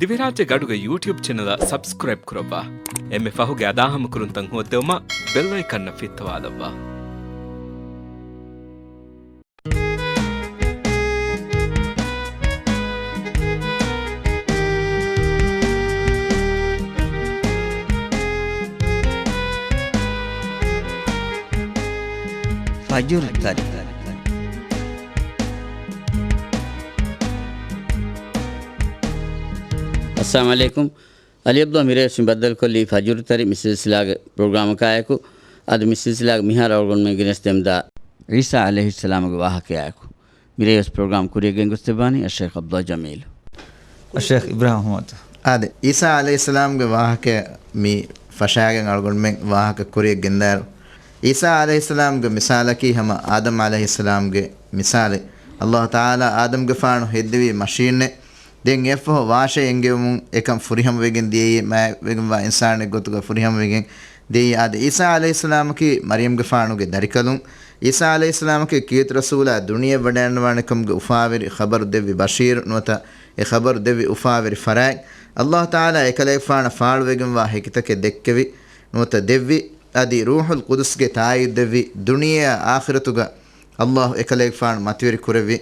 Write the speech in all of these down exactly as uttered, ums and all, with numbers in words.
ދިވެހިރާއްޖޭގެ އަޑުގެ ޔޫޓިއުބް ޗެނަލަށް ސަބްސްކްރައިބް ކުރައްވާ. އެންމެ ފަހުގެ އަދާހަމަކުރުންތައް ހޯއްދެވުމަށް ބެލް އައިކަންއަށް ފިއްތަވާލައްވާ. ފަޖުރު ތަރި. އައްސަލާމު ޢަލައިކުމް. ޢަލީ ޢަބްދުﷲ މިރޭވެސް މި ބައްދަލުކޮށްލީ ފަޖުރު ތަރި މި ސިލްސިލާގެ ޕްރޮގްރާމަކާއެކު. އަދި މި ސިލްސިލާގެ މިހާރު އަޅުގަނޑުމެން ގެނެސްދެމުންދާ ޢީސާ ޢަލައިހިއްސަލާމުގެ ވާހަކަޔާއެކު. މިރޭވެސް ޕްރޮގްރާމް ކުރިޔަށް ގެންގޮސްދެއްވާނީ އައްޝައިޚް ޢަބްދުﷲ ޖަމީލު. އައްޝައިޚް އިބްރާހިމް އަޙްމަދު. އާދެ، ޢީސާ ޢަލައިހިއްސަލާމްގެ ވާހަކަ މި ފަށާގެން އަޅުގަނޑުމެން ވާހަކަ ކުރިޔަށް ގެންދާއިރު، ޢީސާ ޢަލައިހިއްސަލާމްގެ މިސާލަކީ ހަމަ އާދަމް ޢަލައިހިއްސަލާމްގެ މިސާލެއް. ﷲ ތަޢާލާ އާދަމްގެފާނު ހެއްދެވީ މަށީންނެއް. ދެން އެއަށްފަހު ވާށޭ އެންގެވުމުން އެކަން ފުރިހަމަވެގެން ދިޔައީ، މާތްވެގެންވާ އިންސާނެއް ގޮތުގަ ފުރިހަމަވެގެން ދިޔައީ. އާދެ، ޢީސާ ޢަލައިހިއްސަލާމަކީ މަރްޔަމްގެފާނުގެ ދަރިކަލުން. ޢީސާ ޢަލައިހިއްސަލާމަކީ ކީރިތި ރަސޫލާ ދުނިޔެ ވަޑައިންނަވާނެކަމުގެ އުފާވެރި ޚަބަރު ދެއްވި ބަޝީރު ނުވަތަ އެ ޚަބަރު ދެއްވި އުފާވެރި ފަރާތް. ﷲ ތަޢާލާ އެކަލޭގެފާނަށް ފާޅުވެގެންވާ ހެކިތަކެއް ދެއްކެވި ނުވަތަ ދެއްވި. އަދި ރޫޙުލް ޤުދުސްގެ ތާއީދު ދެއްވި. ދުނިޔެއާ އާޚިރަތުގަ ﷲ އެކަލޭގެފާނު މަތިވެރި ކުރެއްވި.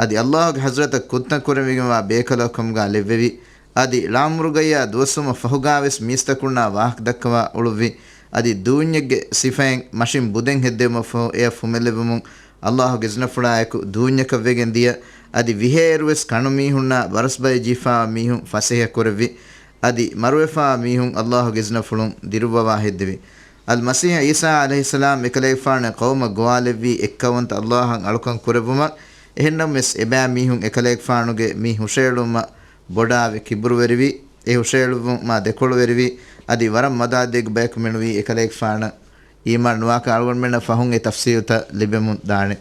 އަދި ﷲގެ ޙަޟްރަތަށް ކުށްތައް ކުރެވިގެންވާ ބޭކަލަކު ކަމުގަ ލެއްވެވި. އަދި ޅާމުރުގައްޔާ ދުވަސްވުމަށް ފަހުގާވެސް މީސްތަކުންނާ ވާހަކަ ދައްކަވާ އުޅުއްވި. އަދި ދޫންޏެއްގެ ސިފައިން މަށިން ބުދެން ހެއްދެވުމަށްފަހު އެއަށް ފުމެލެއްވުމުން ﷲގެ އިޒުނަފުޅާއެކު ދޫންޏަކަށް ވެގެން ދިޔަ. އަދި ވިހޭއިރުވެސް ކަނު މީހުންނާ ވަރަސްބަލި ޖީފާވާ މީހުން ފަސޭހަ ކުރެއްވި. އަދި މަރުވެފާވާ މީހުން ﷲގެ އިޒުނަފުޅުން ދިރުއްވަވާ ހެއްދެވި. އަލްމަސީޙް ޢީސާ ޢަލައިހިއްސަލާމް އެކަލޭގެފާނަށް ޤައުމަށް ގޮވާލެއްވީ އެއްކައުވަންތަ ﷲއަށް އަޅުކަން ކުރެއްވުމަށް. އެހެންނަމަވެސް އެބައިމީހުން އެކަލޭގެފާނުގެ މި ހުށައެޅުމަށް ބޮޑާވި، ކިބުރުވެރިވި، އެ ހުށައެޅުމާ ދެކޮޅުވެރިވި، އަދި ވަރަށް މަދާދޭގެ ބަޔަކު މެނުވީ އެކަލޭގެފާނަށް އީމާން ނުވާކަން. އަޅުގަނޑުމެންނަށް ފަހުން އެ ތަފްސީލުތައް ލިބެމުން ދާނެ.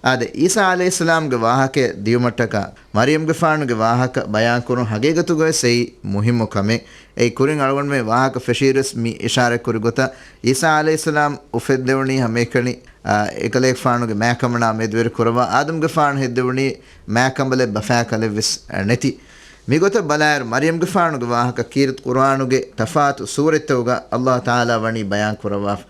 އާދެ، ޢީސާ ޢަލައިހިއްސަލާމްގެ ވާހަކަ ދިޔުމަށްޓަކާ މަރްޔަމްގެފާނުގެ ވާހަކަ ބަޔާންކުރުން ހަގީގަތުގަވެސް އެއީ މުހިއްމު ކަމެއް. އެއީ ކުރިން އަޅުގަނޑުމެން ވާހަކަ ފެށިއިރުވެސް މި އިޝާރަތްކުރި ގޮތަށް ޢީސާ ޢަލައިހިއްސަލާމް އުފެއްދެވުނީ ހަމައެކަނި، އާ، އެކަލޭގެފާނުގެ މާކަމަނާ މެދުވެރި ކުރައްވާ. އާދަމްގެފާނު ހެއްދެވުނީ މާކަނބަލެއް ބަފާކަލެއްވެސް ނެތި. މިގޮތަށް ބަލާއިރު، މަރްޔަމްގެފާނުގެ ވާހަކަ ކީރިތި ޤުރުއާނުގެ ތަފާތު ސޫރަތްތަކުގަ ﷲ ތަޢާލާ ވަނީ ބަޔާން ކުރައްވާފަ.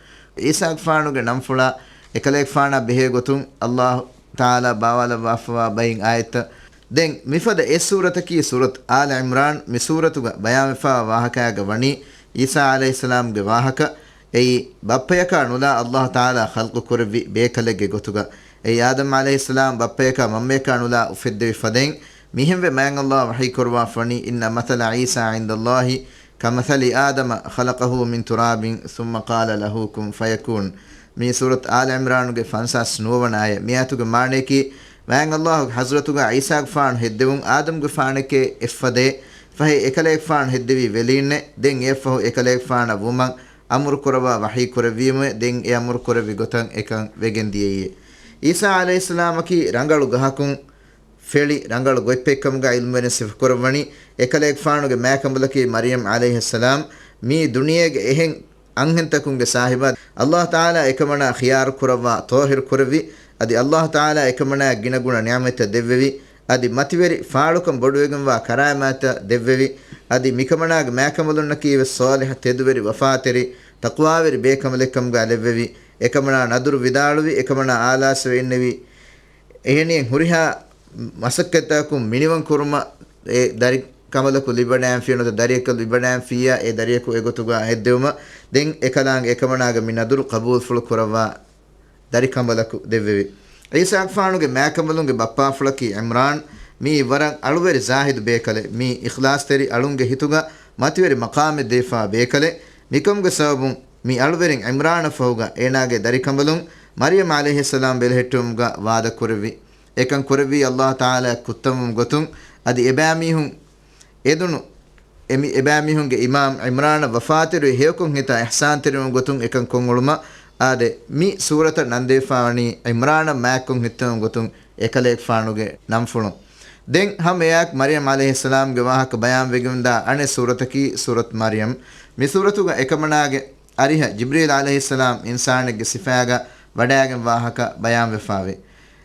ޢީސާގެފާނުގެ ނަންފުޅާ އެކަލޭގެފާނާ ބެހޭ ގޮތުން ﷲ ތަޢާލާ ބާވާލައްވާފަވާ ބައިން އާޔަތްތައް. ދެން މިފަދަ އެއް ސޫރަތަކީ ސޫރަތު އާލު ޢިމްރާން. މި ސޫރަތުގަ ބަޔާންވެފާވާ ވާހަކައިގަ ވަނީ ޢީސާ ޢަލައިހިއްސަލާމްގެ ވާހަކަ. އެއީ ބައްޕަޔަކާ ނުލާ ﷲ ތަޢާލާ ޚަލްޤު ކުރެއްވި ބޭކަލެއްގެ ގޮތުގަ. އެއީ އާދަމް ޢަލައިހިއްސަލާމް ބައްޕަޔަކާ މަންމަޔަކާ ނުލާ އުފެއްދެވި ފަދައިން. މިހެންވެ މާތް ﷲ ވަޙީ ކުރައްވާފަވަނީ، إن مثل عيسى عند الله كمثل آدم خلقه من تراب ثم قال له كن فيكون. މީ ސޫރަތު އާލު ޢިމްރާނުގެ ފަންސާސް ނުވަވަނަ އާޔަތް. މި އާޔަތުގެ މާނަޔަކީ، މާތް ﷲގެ ޙަޟްރަތުގަ ޢީސާގެފާނު ހެއްދެވުން، އާދަމްގެފާނެކޭ އެއްފަދައޭ، ފަހެ އެކަލޭގެފާނު ހެއްދެވީ ވެލީންނޭ، ދެން އެއަށްފަހު އެކަލޭގެފާނަށް ވުމަށް އަމުރު ކުރައްވާ ވަޙީ ކުރެއްވީމުއޭ، ދެން އެ އަމުރު ކުރެއްވި ގޮތަށް އެކަން ވެގެން ދިޔައީއޭ. ޢީސާ ޢަލައިހިއްސަލާމަކީ ރަނގަޅު ގަހަކުން ފެޅި ރަނގަޅު ގޮތްޕެއްކަމުގަ ޢިލްމުވެރިން ސިފަކުރައްވަނީ، އެކަލޭގެފާނުގެ މާކަނބަލަކީ މަރްޔަމް ޢަލައިހައްސަލާމް. މިއީ ދުނިޔޭގެ އެހެން އަންހެންތަކުންގެ ސާހިބާ، ﷲ ތަޢާލާ އެކަމަނާ ޚިޔާރު ކުރައްވާ ޠާހިރު ކުރެއްވި، އަދި ﷲ ތަޢާލާ އެކަމަނާ ގިނަގުނަ ނިޢުމަތްތައް ދެއްވެވި، އަދި މަތިވެރި ފާޅުކަން ބޮޑުވެގެންވާ ކަރާމާތްތައް ދެއްވެވި، އަދި މިކަމަނާގެ މާކަނބަލުންނަކީވެސް ޞާލިޙަ، ތެދުވެރި، ވަފާތެރި، ތަޤްވާވެރި ބޭކަނބަލެއްކަމުގަ ލެއްވެވި، އެކަމަނާ ނަދުރު ވިދާޅުވި، އެކަމަނާ އާލާސްވެ އިންނެވި. އެހެނިހެން ހުރިހާ މަސައްކަތްތަކުން މިނިވަން ކުރުމަށް އެ ދަރި ކަނބަލަކު ލިބަޑާންފިޔާ ނުވަތަ ދަރިއަކަށް ލިބަޑާންފިއްޔާ އެ ދަރިޔަކު އެގޮތުގަ ހެއްދެވުމަށް ދެން އެކަލާނގެ އެކަމަނާގެ މި ނަދުރު ޤަބޫލުފުޅު ކުރައްވާ ދަރިކަނބަލަކު ދެއްވެވި. ޢީސާގެފާނުގެ މާކަނބަލުންގެ ބައްޕާފުޅަކީ ޢިމްރާން. މިއީ ވަރަށް އަޅުވެރި ޒާހިދު ބޭކަލެއް. މިއީ އިޚްލާޞްތެރި އަޅުންގެ ހިތުގަ މަތިވެރި މަޤާމެއް ދީފާ ބޭކަލެއް. މިކަމުގެ ސަބަބުން މި އަޅުވެރިން ޢިމްރާނަށް ފަހުގަ އޭނާގެ ދަރިކަނބަލުން މަރްޔަމް ޢަލައިހިއްސަލާމް ބެލެހެއްޓުވުމުގަ ވާދަ ކުރެއްވި. އެކަން ކުރެއްވީ ﷲ ތަޢާލާއަށް ކުށްތައްވުމުގެ ގޮތުން. އަދި އެބައިމީހުން އެދުނު އެމި-، އެބައިމީހުންގެ އިމާމް ޢިމްރާނަށް ވަފާތެރިވި ހެޔޮކޮށް ހިތަށް އިޙްސާންތެރިވުމުގެ ގޮތުން އެކަން ކޮށްއުޅުމަށް. އާދެ، މި ސޫރަތަށް ނަންދެވިފާވަނީ ޢިމްރާނަށް މާތްކޮށް ހިއްތެވުމުގެ ގޮތުން އެކަލޭގެފާނުގެ ނަންފުޅުން. ދެން ހަމަ އެއާއެކު މަރްޔަމް ޢަލައިހިއްސަލާމްގެ ވާހަކަ ބަޔާންވެގެންދާ އަނެއް ސޫރަތަކީ ސޫރަތު މަރްޔަމް. މި ސޫރަތުގަ އެކަމަނާގެ އަރިހަށް ޖިބްރީލް ޢަލައިހިއްސަލާމް އިންސާނެއްގެ ސިފާގަ ވަޑައިގެން ވާހަކަ ބަޔާންވެފާވޭ.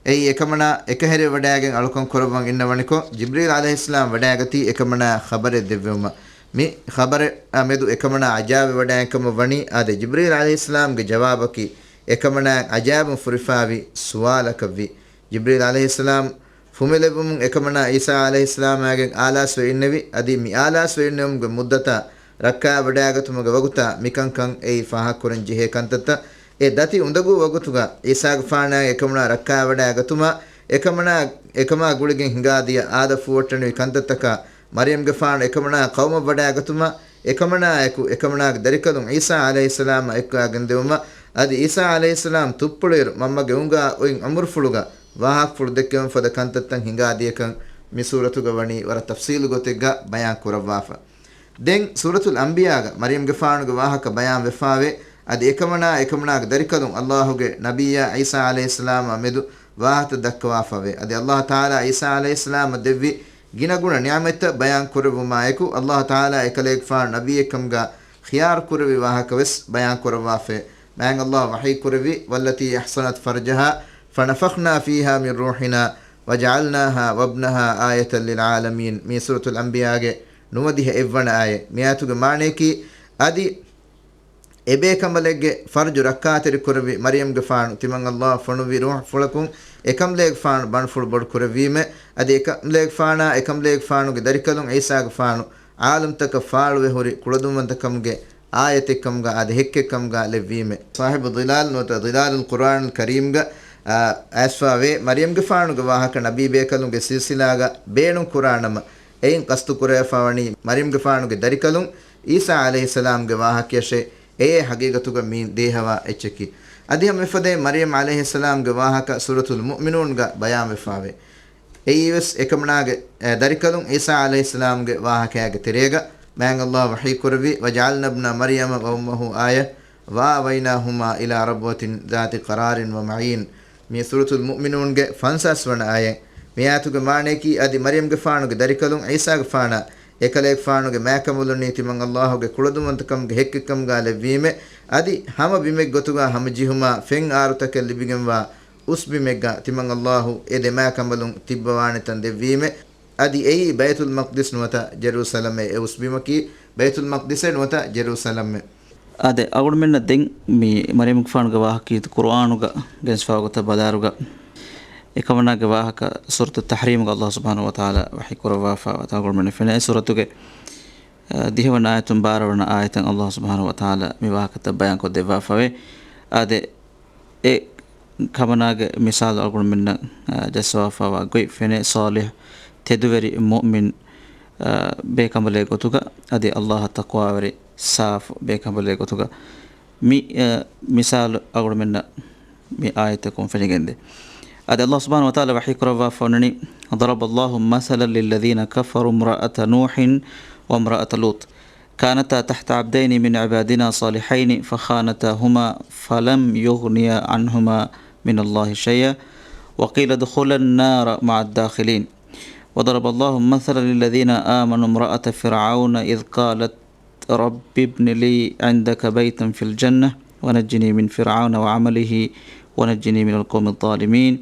އެއީ އެކަމަނާ އެކަހެރިވެވަޑައިގެން އަޅުކަން ކުރައްވަން އިންނަވަނިކޮށް، ޖިބްރީލް ޢަލައިހިއްސަލާމް ވަޑައިގަތީ އެކަމަނާ ޚަބަރެއް ދެއްވެވުމަށް. މި ޚަބަރާ މެދު އެކަމަނާ އަޖައިބެވަޑައިގެން ކަމަށް ވަނީ. އާދެ، ޖިބްރީލް ޢަލައިހިއްސަލާމްގެ ޖަވާބަކީ އެކަމަނާއަށް އަޖައިބުން ފުރިފާވި ސުވާލަކަށްވި. ޖިބްރީލް ޢަލައިހިއްސަލާމް ފުމެލެއްވުމުން އެކަމަނާ ޢީސާ ޢަލައިހިއްސަލާމާގެން އާލާސްވެ އިންނެވި. އަދި މި އާލާސްވެ އިންނެވުމުގެ މުއްދަތާ ރައްކާވެވަޑައިގަތުމުގެ ވަގުތާ މިކަންކަން އެއީ ފާހަގަކުރަން ޖެހޭ ކަންތައްތައް. އެ ދަތި އުނދަގޫ ވަގުތުގަ ޢީސާގެފާނާ އެކަމަނާ ރައްކާވެވަޑައިގަތުމާ، އެކަމަނާ އެކަމާ ގުޅިގެން ހިނގާދިޔަ އާދަ ފޫއައްޓަނިވި ކަންތައްތަކާ، މަރްޔަމްގެފާނު އެކަމަނާ ޤައުމަށް ވަޑައިގަތުމާ، އެކަމަނާއެކު އެކަމަނާގެ ދަރިކަލުން ޢީސާ ޢަލައިހިއްސަލާމަށް އެއްކާގެންދެވުމަށް، އަދި ޢީސާ ޢަލައިހިއްސަލާމް ތުއްޕުޅިއިރު މަންމަގެ އުނގާ އޮތް އަމުރުފުޅުގަ ވާހަކަފުޅު ދެއްކެވުން ފަދަ ކަންތައްތައް ހިނގާދިޔަކަން މި ސޫރަތުގަ ވަނީ ވަރަށް ތަފްޞީލު ގޮތެއްގަ ބަޔާން ކުރައްވާފަ. ދެން ސޫރަތުލް އަންބިޔާގަ މަރްޔަމްގެފާނުގެ ވާހަކަ ބަޔާން ވެފާވޭ. އަދި އެކަމަނާ އެކަމަނާގެ ދަރިކަލުން ﷲ ގެ ނަބިއްޔާ ޢީސާ ޢަލައިހިއްސަލާމާ މެދު ވާހަކަ ދައްކަވާފަވޭ. އަދި ﷲ ތަޢާލާ ޢީސާ ޢަލައިހިއްސަލާމަށް ދެއްވި ގިނަގުނަ ނިޢުމަތްތައް ބަޔާން ކުރެއްވުމާއެކު، ﷲ ތަޢާލާ އެކަލޭގެފާނު ނަބިއްޔެއްކަމުގަ ޚިޔާރު ކުރެއްވި ވާހަކަވެސް ބަޔާން ކުރައްވާފައޭ. މާތް ﷲ ވަޙީ ކުރެއްވި، والتي أحصنت فرجها فنفخنا فيها من روحنا وجعلناها وابنها آية للعالمين. މީ ސޫރަތުލް އަންބިޔާގެ ނުވަދިހަ އެއްވަނަ އާޔަތް. މި އާޔަތުގެ މާނަޔަކީ، އަދި އެބޭކަނބަލެއްގެ ފަރްޖު ރައްކާތެރި ކުރެއްވި މަރްޔަމްގެފާނު ތިމަން ﷲ ފޮނުއްވި ރޫޙުފުޅަކުން އެކަނބަލޭގެފާނު ބަނޑުފުޅު ބޮޑު ކުރެއްވީމޭ. އަދި އެކަނބަލޭގެފާނާ އެކަނބަލޭގެފާނުގެ ދަރިކަލުން ޢީސާގެފާނު ޢާލަމްތަކަށް ފާޅުވެ ހުރި ކުޅަދުންވަންތަކަމުގެ އާޔަތެއްކަމުގަ އާދެ، ހެއްކެއްކަމުގަ ލެއްވީމެ. ޞާޙިބު ޟިލާލް ނުވަތަ ޟިލާލުލް ޤުރްއާނުލް ކަރީމްގަ، އާ، އައިސްފާވޭ، މަރްޔަމްގެފާނުގެ ވާހަކަ ނަބީ ބޭކަލުންގެ ސިލްސިލާގަ ބޭނުން ކުރާނަމަ، އެއިން ޤަޞްދު ކުރެވިފާވަނީ މަރްޔަމްގެފާނުގެ ދަރިކަލުން ޢީސާ ޢަލައިހިއްސަލާމްގެ ވާހަކަޔަށޭ. އެއޭ ޙަޤީޤަތުގަ މި ދޭހަވާ އެއްޗަކީ. އަދި ހަމަ މިފަދައިން މަރްޔަމް ޢަލައިހިއްސަލާމްގެ ވާހަކަ ސޫރަތުލް މުއުމިނޫންގަ ބަޔާންވެފާވޭ. އެއީވެސް އެކަމަނާގެ، އެ، ދަރިކަލުން ޢީސާ ޢަލައިހިއްސަލާމްގެ ވާހަކައިގެ ތެރޭގަ މާތް ﷲ ވަޙީ ކުރެއްވި، وجعلنا ابن مريم وأمه آية وآويناهما إلى ربوة ذات قرار ومعين. މީ ސޫރަތުލް މުއުމިނޫންގެ ފަންސާސް ވަނަ އާޔަތް. މި އާޔަތުގެ މާނަޔަކީ، އަދި މަރްޔަމްގެފާނުގެ ދަރިކަލުން ޢީސާގެފާނާ އެކަލޭގެފާނުގެ މާތްކަނބަލުންނީ ތިމަން ﷲ ގެ ކުޅަދުންވަންތަކަމުގެ ހެއްކެއްކަމުގަ ލެއްވީމެ. އަދި ހަމަ ބިމެއްގޮތުގަ ހަމަޖެހުމާ ފެން އާރުތަކެއް ލިބިގެންވާ އުސްބިމެއްގަ ތިމަން ﷲ އެ ދެ މާތްކަނބަލުން ތިއްބަވާނެ ތަން ދެއްވީމެ. އަދި އެއީ ބައިތުލް މަޤްދިސް ނުވަތަ ޖެރޫސަލަމެއް. އެ އުސްބިމަކީ ބައިތުލް މަޤްދިސެއް ނުވަތަ ޖެރޫސަލަމެއް. އާދެ، އަޅުގަނޑުމެންނަށް ދެން މި މަރްޔަމްގެފާނުގެ ވާހަކަ ކީރިތި ޤުރުއާނުގަ ގެނެސްފާ ގޮތަށް ބަލާއިރުގަ، އެކަމަނާގެ ވާހަކަ ސޫރަތު ތަޙްރީމްގަ ﷲ ސުބްޙާނަހޫ ވަތަޢާލާ ވަޙީ ކުރައްވާފަ ވާތާ އަޅުގަނޑުމެންނަށް ފެނޭ. އެ ސޫރަތުގެ، އަ، ދިހަވަނަ އާޔަތުން ބާރަ ވަނަ އާޔަތަށް ﷲ ސުބްޙާނަހޫ ވަތަޢާލާ މި ވާހަކަތައް ބަޔާންކޮށް ދެއްވާފަވޭ. އާދެ، އެ ކަމަނާގެ މިސާލު އަޅުގަނޑުމެންނަށް، އަ، ޖައްސަވާފައިވާ ގޮތް ފެނޭ. ޞާލިޙު، ތެދުވެރި މުއުމިން، އަ، ބޭކަނބަލެއް ގޮތުގަ، އަދި ﷲ އަށް ތަޤްވާވެރި ސާފު ބޭކަނބަލެއް ގޮތުގަ މި، އަ، މިސާލު އަޅުގަނޑުމެންނަށް މި އާޔަތަކުން ފެނިގެންދޭ. އަދި ﷲ ސުބްޙާނަހޫ ވަތަޢާލާ ވަޙީ ކުރައްވާފަ ވަނީ، ضرب الله مثلا للذين كفروا امرأة نوح وامرأة لوط كانتا تحت عبدين من عبادنا صالحين فخانتاهما فلم يغنيا عنهما من الله شيئا وقيل ادخلا النار مع الداخلين. وضرب الله مثلا للذين آمنوا امرأة فرعون إذ قالت رب ابن لي عندك بيتا في الجنة ونجني من فرعون وعمله ونجني من القوم الظالمين.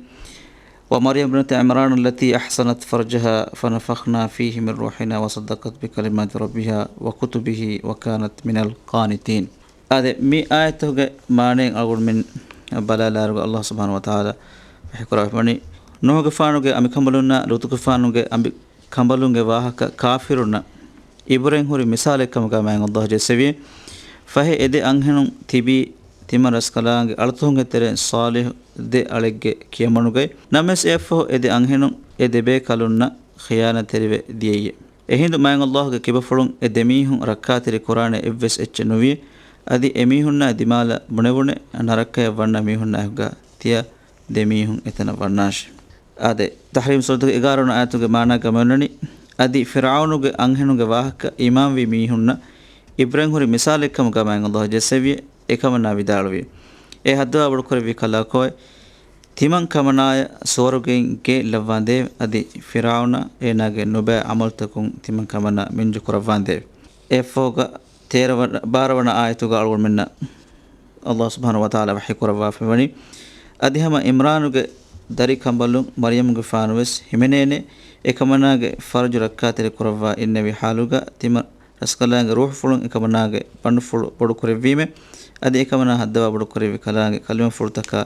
ومريم ابنة عمران التي أحصنت فرجها فنفخنا فيه من روحنا وصدقت بكلمات ربها وكتبه وكانت من القانتين. އާދެ، މި އާޔަތުގެ މާނައިން އަޅުގަނޑުމެން ބަލާލާއިރުގަ ﷲ ސުބްޙާނަހޫ ވަތަޢާލާ ވަޙީ ކުރައްވަނީ، ނޫޙުގެފާނުގެ އަނބިކަނބަލުންނާ ލޫޠުގެފާނުގެ އަނބި ކަނބަލުންގެ ވާހަކަ ކާފިރުންނަށް އިބުރައިން ހުރި މިސާލެއް ކަމުގަ މާތް ﷲ ޖެއްސެވި. ފަހެ އެ ދެ އަންހެނުން ތިބީ ތިމަން ރަސްކަލާނގެ އަޅުތަކުންގެ ތެރެއިން ޞާލިޙު ދެ އަޅެއްގެ ކިޔަމަނުގައި. ނަމަވެސް އެއަށްފަހު އެ ދެ އަންހެނުން އެ ދެބޭކަލުންނަށް ޚިޔާނަތްތެރިވެ ދިޔައީ. އެހިނދު މާތް ﷲ ގެ ކިބަފުޅުން އެ ދެ މީހުން ރައްކާތެރި ކުރާނެ އެއްވެސް އެއްޗެއް ނުވި. އަދި އެ މީހުންނާ ދިމާލަށް ބުނެވުނެ ނަރަކަޔަށް ވަންނަ މީހުންނާ އެކުގަ ތިޔަ ދެ މީހުން އެތަނަށް ވަންނާށި. އާދެ، ތަޙްރީމް ސޫރަތުގެ އެގާރަ ވަނަ އާޔަތުގެ މާނާގަ މިއޮންނަނީ، އަދި ފިރްޢައުނުގެ އަންހެނުންގެ ވާހަކަ އީމާންވި މީހުންނަށް އިބްރަތް ހުރި މިސާލެއްކަމުގަ މާތް ﷲ ޖެއްސެވި، އެކަމަނާ ވިދާޅުވި. އެ ހައްދަވާ ބޮޑުކުރެއްވި ކަލާކޯއެ، ތިމަން ކަމަނާޔަށް ސުވަރުގެއިން ގެ ލައްވާނދޭވެ، އަދި ފިރްޢައުނާ އޭނާގެ ނުބައި ޢަމަލުތަކުން ތިމަން ކަމަނާ މިންޖު ކުރައްވާނދޭވެ. އެއަށްފަހުގަ ތޭރަ ވަ-، ބާރަ ވަނަ އާޔަތުގަ އަޅުގަނޑުމެންނަށް ﷲ ސުބްޙާނަހޫ ވަތަޢާލާ ވަޙީ ކުރައްވާފައިވަނީ، އަދި ހަމަ ޢިމްރާނުގެ ދަރިކަނބަލުން މަރްޔަމްގެފާނުވެސް ހިމެނޭނެ. އެކަމަނާގެ ފަރުޖު ރައްކާތެރިކުރައްވާ އިންނެވި ޙާލުގަ ތިމަ ރަސްކަލާނގެ ރޫޙުފުޅުން އެކަމަނާގެ ބަނޑުފުޅު ބޮޑުކުރެއްވީމެ. އަދި އެކަމަނާ ހައްދަވާ ބޮޑުކުރެއްވި ކަލާނގެ ކަލިމަފުޅުތަކާ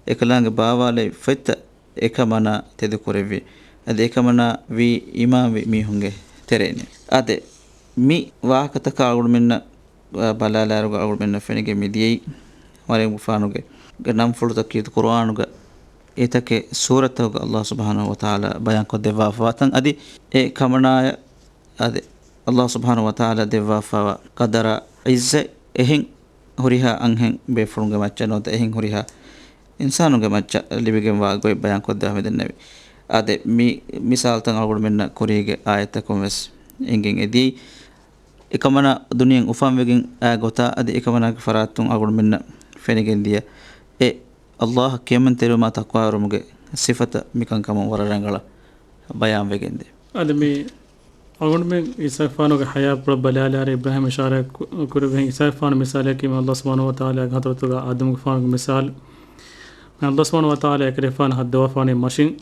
އެކަލާނގެ ބާވާލެއް ފޮތްތައް އެކަމަނާ ތެދުކުރެއްވި. އަދި އެކަމަނާ ވީ އީމާންވި މީހުންގެ ތެރެއިން. އާދެ، މި ވާހަކަތަކާ އަޅުގަނޑުމެންނަށް، އަ، ބަލާލާއިރުގަ އަޅުގަނޑުމެންނަށް ފެނިގެން މިދިޔައީ، މަރްޔަމްގެފާނުގެ ނަންފުޅުތައް ކީރިތި ޤުރުއާނުގަ އެތަކެއް ސޫރަތްތަކުގަ ﷲ ސުބްޙާނަހޫ ވަތަޢާލާ ބަޔާންކޮށްދެއްވާފަވާތަން އަދި އެ ކަމަނާޔަށް އާދެ، ﷲ ސުބްޙާނަހޫ ވަތަޢާލާ ދެއްވާފައިވާ ޤަދަރާ ޢިއްޒަތް އެހެން ހުރިހާ އަންހެން ބޭފުޅުންގެ މައްޗަށް ނުވަތަ އެހެން ހުރިހާ އިންސާނުންގެ މައްޗަށް ލިބިގެންވާ ގޮތް ބަޔާންކޮށްދެވިދެންނެވި. އާދެ، މި މިސާލުތައް އަޅުގަނޑުމެންނަށް ކުރީގެ އާޔަތްތަކުން ވެސް އެނގެން އެދިޔައީ. އެކަމަނާ ދުނިޔެއަށް އުފަންވެގެން އާ ގޮތާ އަދި އެކަމަނާގެ ފަރާތުން އަޅުގަނޑުމެންނަށް ފެނިގެން ދިޔަ އެ ﷲ އަށް ކިޔަމަންތެރިވުމާ ތަޤްވާވެރިވުމުގެ ސިފަތައް މިކަންކަމުން ވަރަށް ރަނގަޅަށް ބަޔާންވެގެންދޭ. އަދި މި އަޅުގަނޑުމެން އީސާގެފާނުގެ ޙަޔާތްޕުޅަށް ބަލާލާއިރު އިބްރާހީމް އިޝާރާތް ކު-، ކުރެއްވިހެން އީސާގެފާނު މިސާލަކީ މި ﷲ ސުބްޙާނަހޫ ވަތަޢާލާގެ ޙަޟްރަތުގަ އާދަމުގެފާނުގެ މިސާލު. މި ﷲ ސުބްޙާނަހޫ ވަތަޢާލާ އެކަލޭގެފާނު ހައްދަވާފާނީ މަށިން.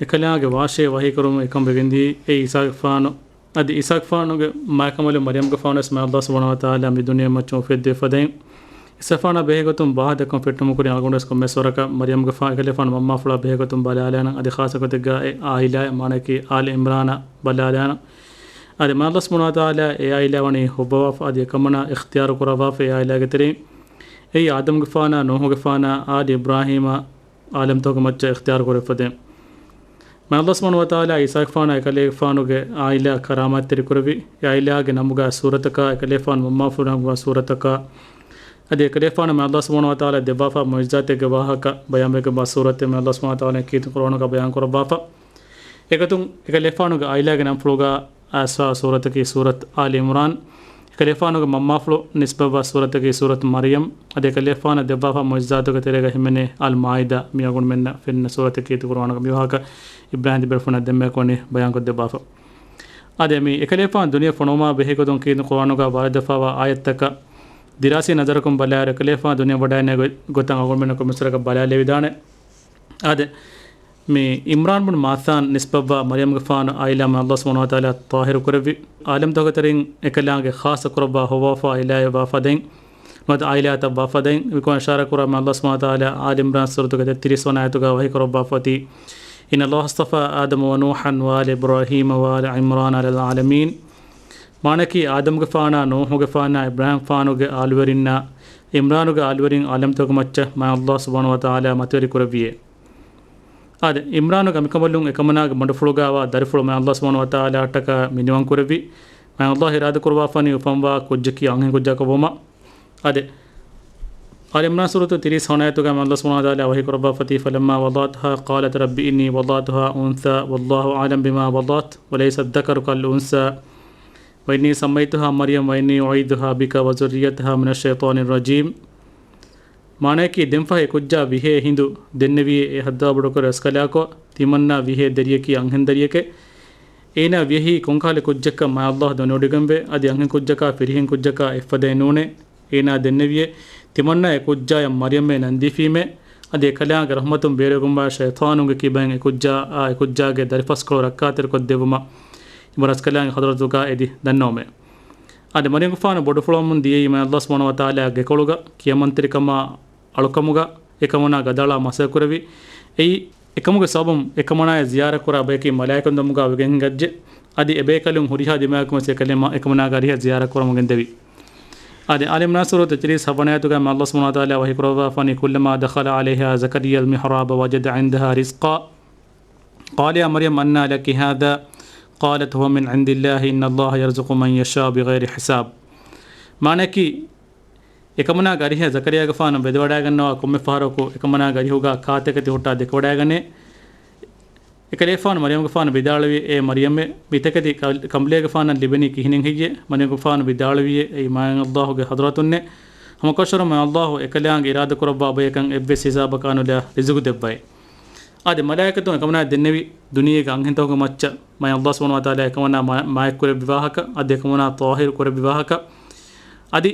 އެކަލާނގެ ވާށޭ ވަޙީކުރުމުން އެކަން ވެގެންދިޔައީ އެ އީސާގެފާނު އަދި އީސާގެފާނުގެ މާތްކަނބަލުން މަރްޔަމްގެފާނުވެސް މި ﷲ ސުބްޙާނަހޫ ވަތަޢާލާ މި ދުނިޔެ މައްޗަށް އުފެއްދެވި ފަދައިން އީސާގެފާނާ ބެހޭގޮތުން ބާހަތަކުން ފެއްޓުމުގެ ކުރިން އަޅުގަނޑުވެސް ކޮންމެސް ވަރަކަށް މަރްޔަމްގެފާ އެކަލޭގެފާނު މަންމާފުޅާ ބެހޭގޮތުން ބަލާލާނަން އަދި ޚާއްޞަގޮތެއްގަ އެ ޢާއިލާއެއް މާނައަކީ އާލި ޢިމްރާނަށް ބަލާލާނަން. އަދި މި ﷲ ސުބްޙާނަހޫ ވަތަޢާލާ އެ ޢާއިލާ ވަނީ ހުއްވަވާފަ އަދި އެކަމަނާ އިޚްތިޔާރު ކުރައްވާފަ އެ ޢާއިލާގެ ތެރެއިން. އެއީ އާދަމުގެފާނާ، ނޫޙުގެފާނާ، އާލި ޢިބްރާހީމާ، ޢާލަމްތަކުގެ މައްޗަށް އިޚްތިޔާރު ކުރެވިފަދައިން. މި ﷲ ސުބްޙާނަހޫ ވަތަޢާލާ އީސާގެފާނާ އެކަލޭގެފާނުގެ ޢާއިލާ ކަރާމާތްތެރިކުރެއްވި، އެ ޢާއިލާގެ ނަމުގަ ސޫރަތަކާ، އެކަލޭގެފާނު މަންމާފުޅު ނަންގަވާ ސޫރަތަކާ، އަދި އެކަލޭގެފާނަށް މި ﷲ ސުބްޙާނަހޫ ވަތަޢާލާ ދެއްވާފާ މުޢުޖިޒާތެއްގެ ވާހަކަ ބަޔާންވެގެންވާ ސޫރަތެއް މި ﷲ ސުބްޙާނަހޫ ވަތަޢާލާ ކީރިތި ޤުރުއާނުގަ ބަޔާން ކުރައްވާފަ. އެގޮތުން އެކަލޭގެފާނުގެ ޢާއިލާގެ ނަންފުޅުގަ އައިސްފާ ސޫރަތަކީ ސޫރަތު އާލި ޢިމްރާން. އެކަލޭގެފާނުގެ މަންމާފުޅު ނިސްބަތްވާ ސޫރަތަކީ ސޫރަތު މަރްޔަމް. އަދި އެކަލޭގެފާނަށް ދެއްވާފާ މުޢުޖިޒާތުގެ ތެރޭގަ ހިމެނޭ އަލް މާއިދާ މި އަޅުގަނޑުމެންނަށް ފެންނަ ސޫރަތަކީ ކީރިތި ޤުރުއާނުގަ މި ވާހަކަ އިބްރާހީމް ތިބޭފުޅުންނަށް ދެންމެ ކޮނި ބަޔާންކޮށްދެއްވާފަ. އާދެ، މި އެކަލޭގެފާނު ދުނިޔެ ފޮނުވުމާ ބެހޭގޮތުން ކީރިތި ޤުރުއާނުގަ ވާރިދުވެފާވާ އާޔަތްތަކަށް ދިރާސީ ނަޒަރަކުން ބަލާއިރު އެކަލޭގެފާނު ދުނިޔެ ވަޑައިގެންނެވި ގޮތަށް އަޅުގަނޑުމެންނަށް ކޮންމެސްވަރަކަށް ބަލާލެވިދާނެ. އާދެ، މި ޢިމްރާން ބުން މާތާން ނިސްބަތްވާ މަރްޔަމްގެފާނު ޢާއިލާ މި ﷲ ސުބްޙާނަހޫ ވަތަޢާލާ ޠާހިރު ކުރެއްވި، ޢާލަމްތަކުގެ ތެރެއިން އެކަލާނގެ ޚާއްޞަ ކުރައްވާ ހޮވާފާ ޢާއިލާއެއް ވާ ފަދައިން، ނުވަތަ ޢާއިލާތައް ވާ ފަދައިން، މިކަމަށް އިޝާރާތް ކުރާ މި ﷲ ސުބްޙާނަހޫ ވަތަޢާލާ އާލި ޢިމްރާން ސޫރަތުގެ ތޭތިރީސް ވަނަ އާޔަތުގަ ވަޙީ ކުރައްވާފަ އޮތީ، إن الله اصطفى آدم ونوحا وآل إبراهيم وآل عمران على العالمين. މާނައަކީ، އާދަމުގެފާނާ، ނޫޙުގެފާނާ، އިބްރާހީމްގެފާނުގެ އާލުވެރިންނާ، ޢިމްރާނުގެ އާލުވެރިން ޢާލަމްތަކުގެ މައްޗަށް މާތް ﷲ ސުބްޙާނަހޫ ވަތަޢާލާ މަތިވެރި ކުރެއްވިއޭ. އާދެ، ޢިމްރާނުގެ އަނބިކަނބަލުން އެކަމަނާގެ ބަނޑުފުޅުގައިވާ ދަރިފުޅު މާތް ﷲ ސުބްޙާނަހޫ ވަތަޢާލާއަށްޓަކާ މިނިވަން ކުރެއްވި. މާތް ﷲ އިރާދަކުރައްވާފަނީ އުފަންވާ ކުއްޖަކީ އަންހެން ކުއްޖަކަށް ވުމަށް. އާދެ، އާލި ޢިމްރާން ސޫރަތު ތިރީސް ހަވަނަ އާޔަތުގައި މާތް ﷲ ސުބްޙާނަހޫ ވަތަޢާލާ ވަޙީ ކުރައްވާފައޮތީ، فلما وضعتها قالت رب إني وضعتها أنثى والله أعلم بما وضعت وليس الذكر كالأنثى وإني سميتها مريم وإني أعيذها بك وذريتها من الشيطان الرجيم. މާނައަކީ، ދެންފަހެ ކުއްޖާ ވިހޭ ހިނދު ދެންނެވިއޭ، އެ ހައްދަވާ ބޮޑުކުރެއްވި ރަސްކަލާކޮ، ތިމަންނާ ވިހޭ ދެރިޔަކީ އަންހެން ދަރިޔެކޭ. އޭނާ ވިޔަހީ ކޮންކަހަލަ ކުއްޖަކަށް މާތް ﷲ ދަންނަވަޑައިގެންވޭ. އަދި އަންހެން ކުއްޖަކާ ފިރިހެން ކުއްޖަކާ އެއްފަދައެއް ނޫނޭ. އޭނާ ދެންނެވިއޭ، ތިމަންނާ އެ ކުއްޖާޔަށް މަރްޔަމޭ ނަންދީފީމޭ. އަދި އެކަލާނގެ ރަޙްމަތުން ބޭރުވެގެންވާ ޝައިޠާނުންގެ ކިބައިން އެ ކުއްޖާއާ އެ ކުއްޖާގެ ދަރިފަސްކޮޅު ރައްކާތެރިކޮށްދެއްވުމަށް އިބަ ރަސްކަލާނގެ ޙަޟްރަތުގަ އެދި ދަންނަވަމޭ. އާދެ، މަރްޔަމްގެފާނު ބޮޑުފުޅުވަމުން ދިޔައީ މާތް ﷲ ސުބްޙާނަހޫ ވަތަޢާލާ ގެކޮޅުގަ ކިޔަމަންތެރިކަމާ އަޅުކަމުގަ އެކަމަނާ ގަދައަޅާ މަސައްކަތްކުރެއްވި. އެއީ، އެކަމުގެ ސަބަބުން އެކަމަނާޔަށް ޒިޔާރަތްކުރާ ބަޔަކީ މަލާއިކަތުން ދަމުގަ ވެގެން ހިނގައްޖެ. އަދި އެބޭކަލުން ހުރިހާ ދިމާއަކުން ވެސް އެކަލޭ-، އެކަމަނާގެ އަރިހަށް ޒިޔާރަތްކުރަމުން ގެންދެވި. އާދެ، އާލި ޢިމްރާން ސޫރަތު ތިރީސް ހަވަނަ އާޔަތުގައި މާތް ﷲ ސުބްޙާނަހޫ ވަތަޢާލާ ވަޙީ ކުރައްވާފަނީ، كلما دخل عليها زكريا المحراب وجد عندها رزقا قال يا مريم أنى لك هذا قالت هو من عند الله إن الله يرزق من يشاء بغير حساب. މާނައަކީ، އެކަމަނާގެ އަރިހަށް ޒަކަރިޔާގެފާނު ވެދެވަޑައިގަންނަވާ ކޮންމެ ފަހަރަކު އެކަމަނާގެ އަރިހުގަ ކާތަކެތި ހުއްޓާ ދެކެވަޑައިގަނޭ. އެކަލޭގެފާނު މަރްޔަމްގެފާނު ވިދާޅުވި، އޭ މަރްޔަމޭ، މިތަކެތި ކަ-، ކަނބުލޭގެފާނަށް ލިބެނީ ކިހިނެއް ހެއްޔޭ؟ މަރްޔަމްގެފާނު ވިދާޅުވިއޭ، އެއީ މާތް ﷲ ގެ ޙަޟްރަތުންނޭ. ހަމަކަށަވަރުން މާތް ﷲ އެކަލާނގެ އިރާދަކުރައްވާ ބަޔަކަށް އެއްވެސް ހިސާބަކާ ނުލާ ރިޒުގު ދެއްވައޭ. އާދެ، މަލާއިކަތުން އެކަމަނާ ދެންނެވި ދުނިޔޭގެ އަންހެންތަކުގެ މައްޗަށް މާތް ﷲ ސުބްޙާނަހޫ ވަތަޢާލާ އެކަމަނާ މާ-، މާތްކުރެއްވި ވާހަކަ، އަދި އެކަމަނާ ޠާހިރު ކުރެއްވި ވާހަކަ، އަދި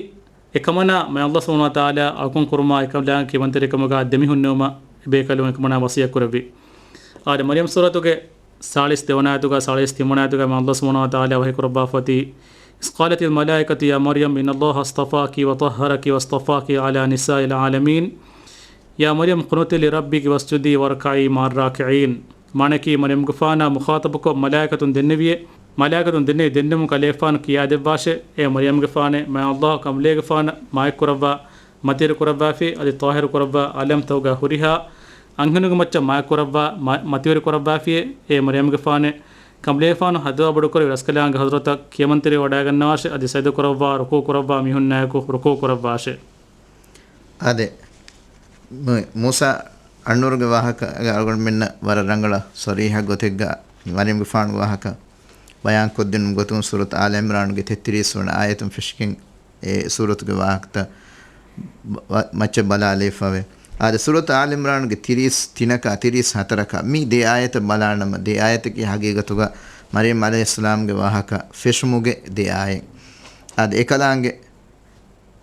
އެކަމަނާ މާތް ﷲ ސުބްޙާނަހޫ ވަތަޢާލާ އަޅުކަން ކުރުމާ އެކަލާނގެ ކިޔަމަންތެރިކަމުގަ ދެމިހުންނެވުމަށް ބޭކަލުން އެކަމަނާ ވަސިއްޔަތް ކުރެއްވި. އާދެ، މަރިޔަމް ސޫރަތުގެ ސާޅީސް ދެވަނަ އާޔަތުގަ، ސާޅީސް ތިންވަނަ އާޔަތުގަ މާ ﷲ ސުބްޙާނަހޫ ވަތަޢާލާ ވަޙީ ކުރައްވާފަ އޮތީ، "إذ قالت الملائكة يا مريم إن الله اصطفاك وطهرك واصطفاك على نساء العالمين. يا مريم اقنتي لربك واسجدي واركعي مع الراكعين." މާނައަކީ، މަރިޔަމްގެފާނާ މުޚާޠަބުކޮށް މަލާއިކަތުން ދެންނެވިއޭ. މަލާއިކަތުން ދެންނެވި ދެންނެވުން ކަލޭގެފާނު ކިޔާދެއްވާށޭ، އޭ މަރިޔަމްގެފާނޭ، މާތް ﷲ ކަނބުލޭގެފާނަށް މާތްކުރައްވާ، މަތިވެރި ކުރައްވާފި، އަދި ޠާހިރު ކުރައްވާ ޢާލަމްތަކުގަ ހުރިހާ އަންހެނުންގެ މައްޗަށް މާތްކުރައްވާ، މަ-، މަތިވެރި ކުރައްވާފިއޭ، އޭ މަރިޔަމްގެފާނޭ، ކަނބުލޭގެފާނު ހައްދަވާ ބޮޑުކުރެއްވި ރަސްކަލާނގެ ޙަޟްރަތަށް ކިޔަމަންތެރިވެ ވަޑައިގަންނަވާށޭ، އަދި ސަޖިދަ ކުރައްވާ، ރުކޫޢު ކުރައްވާ މީހުންނާއެކު ރުކޫޢު ކުރައްވާށޭ. އާދެ، މު-، މޫސާ އަންނޫރުގެ ވާހަކަ އަޅުގަނޑުމެންނަށް ވަރަށް ރަނގަޅަށް ޞަރީޙަ ގޮތެއްގަ މަރިޔަމްގެފާނުގެ ވާހަކަ ބަޔާންކޮށްދިނުމުގެ ގޮތުން ސޫރަތު އާލު ޢިމްރާނުގެ ތެއްތިރީސް ވަނަ އާޔަތުން ފެށިގެން އެ ސޫރަތުގެ ވާހަކަތައް ބަ-، މައްޗަށް ބަލާލައިފަވޭ. އާދެ، ސޫރަތު އާލު ޢިމްރާނުގެ ތިރީސް ތިނަކާ ތިރީސް ހަތަރަކާ މި ދެ އާޔަތަށް ބަލާނަމަ، ދެ އާޔަތަކީ ހަގީގަތުގަ މަރިޔަމް ޢަލައިހިއްސަލާމްގެ ވާހަކަ ފެށުމުގެ ދެ އާޔަތް. އާދެ، އެކަލާނގެ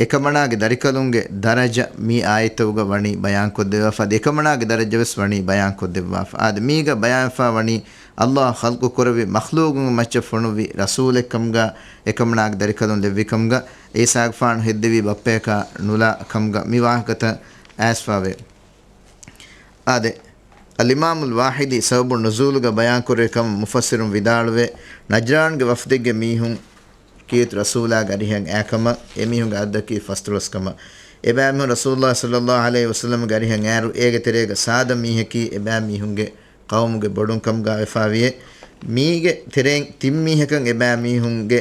އެކަމަނާގެ ދަރިކަލުންގެ ދަރަޖަ މި އާޔަތްތަކުގަ ވަނީ ބަޔާންކޮށްދެއްވާފަ، އަދި އެކަމަނާގެ ދަރަޖަވެސް ވަނީ ބަޔާންކޮށްދެއްވާފަ. އާދެ، މީގަ ބަޔާންވެފަ ވަނީ ﷲ ޚަލްޤު ކުރެއްވި މަޚްލޫޤުންގެ މައްޗަށް ފޮނުއްވި ރަސޫލެއްކަމުގަ، އެކަމަނާގެ ދަރިކަލުން ލެއްވިކަމުގަ، ޢީސާގެފާނު ހެއްދެވީ ބައްޕަޔަކާ ނުލާ ކަމުގަ މި ވާހަކަތައް އައިސްފަވޭ. އާދެ، އަލްއިމާމުލް ވާހިދީ ސަބަބު ނުޒޫލުގަ ބަޔާންކުރެއްވި ކަމަށް މުފައްސިރުން ވިދާޅުވޭ، ނަޖްރާންގެ ވަފްދެއްގެ މީހުން ކީރިތި ރަސޫލާގެ އަރިހަށް އައިކަމަށް، އެމީހުންގެ އަދަދަކީ ފަސްދޮޅަސް ކަމަށް. އެބައިމީހުން ރަސޫލުﷲ ޞައްލަﷲ ޢަލައިހި ވަސައްލަމްގެ އަރިހަށް އައިއިރު، އޭގެ ތެރޭގަ ސާދަ މީހަކީ އެބައިމީހުންގެ ޤައުމުގެ ބޮޑުން ކަމުގަ ވެފާވިއޭ. މީގެ ތެރެއިން ތިން މީހަކަށް އެބައިމީހުންގެ